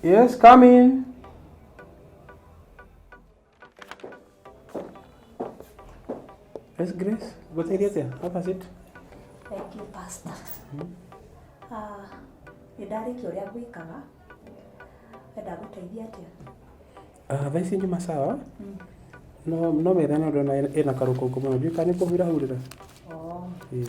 Yes, come in. Yes, Grace. Ngũteithia atĩa? Have a seat. Thank you, Pastor. Ah, nĩ ndarĩkia ũrĩa ngwĩkaga. Wenda ngũteithia atĩa? Ah, thaa ici njuma sawa. No no metha no ndona ĩna karũkũngũ mũno. Ndiũĩ kana nĩ kũhura hurĩra. Oh, Ĩĩ.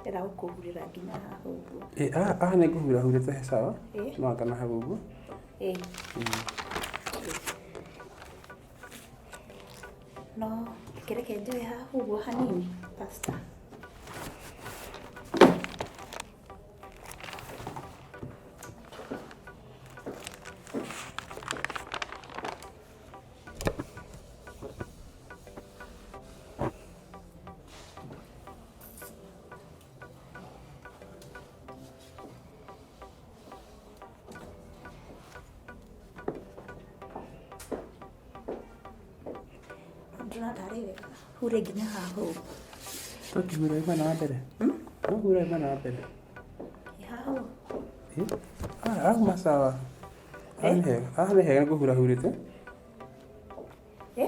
Ndĩrenda gũkũhurĩra nginya haha ũguo. Ĩĩ, haha haha nĩ ngũhura hurĩte he sawa. Ĩĩ. No anga na hau ũguo. Ĩĩ. No kĩreke njoe haha ũguo hanini, Pastor. Ndĩrona tarĩ wega hure nginya haha ũguo. Tũkĩhura mwena wa mbere. No hure mwena wa mbere. Ĩ haha ũguo. Ĩĩ. Ah, hauma sawa. Haha nĩ hega. Haha nĩ hega nĩ kũhura hurĩte. Ĩ?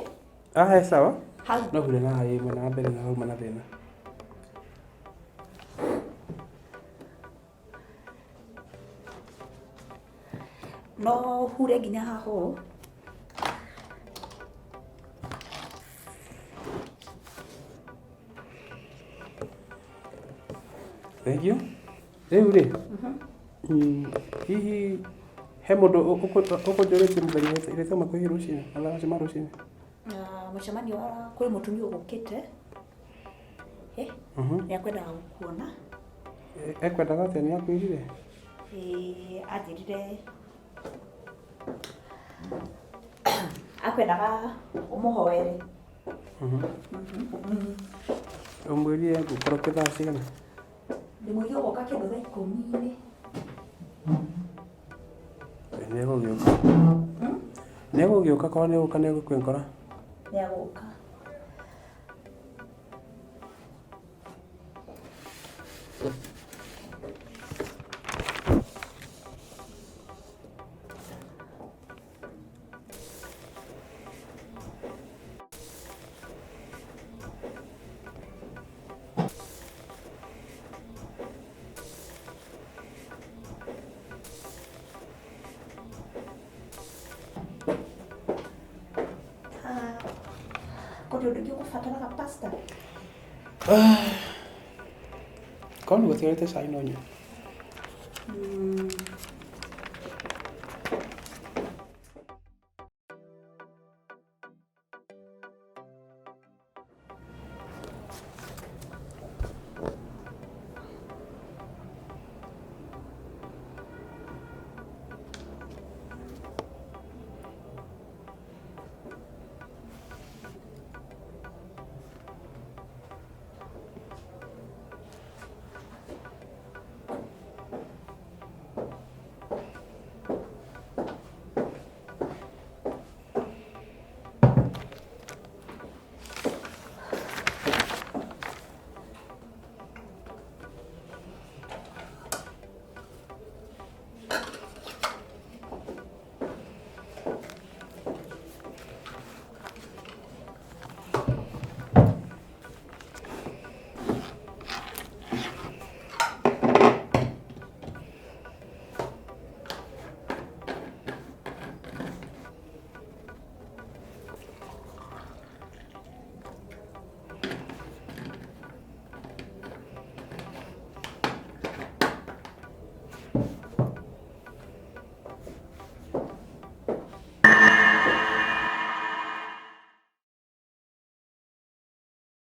Haha he sawa. Hau. No hure na haha ĩ mwena wa mbere na hauma na thĩna. No hure nginya haha ũũ. Thank you. Rĩu rĩ, hihi he mũndũ ũkũnjũrĩtie mũthenya ĩrĩa tauma kwĩ rũcinĩ, mathaa macio ma rũcinĩ? Ah, mũcemanio wa kwĩ mũtumia ũgũkĩte. Eh, nĩ akwendaga gũkuona. Ekwendaga atĩa nĩ akwĩrire? Ĩĩ, anjĩrire akwendaga ũmũhoere. Ũmwĩrire ngũkorwo kĩ thaa cigana? Ndĩmwĩrire ũgoka kĩndũ thaa ikũmi-inĩ. Nĩ egũgĩũka. Nĩ egũgĩũka korwo nĩ egũka nĩ egũkĩngora. Nĩ egũka. Ah, kũrĩ ũndũ ũngĩ ũgũbataraga pastor? Korwo nĩ gũtigarĩte cai no nyue.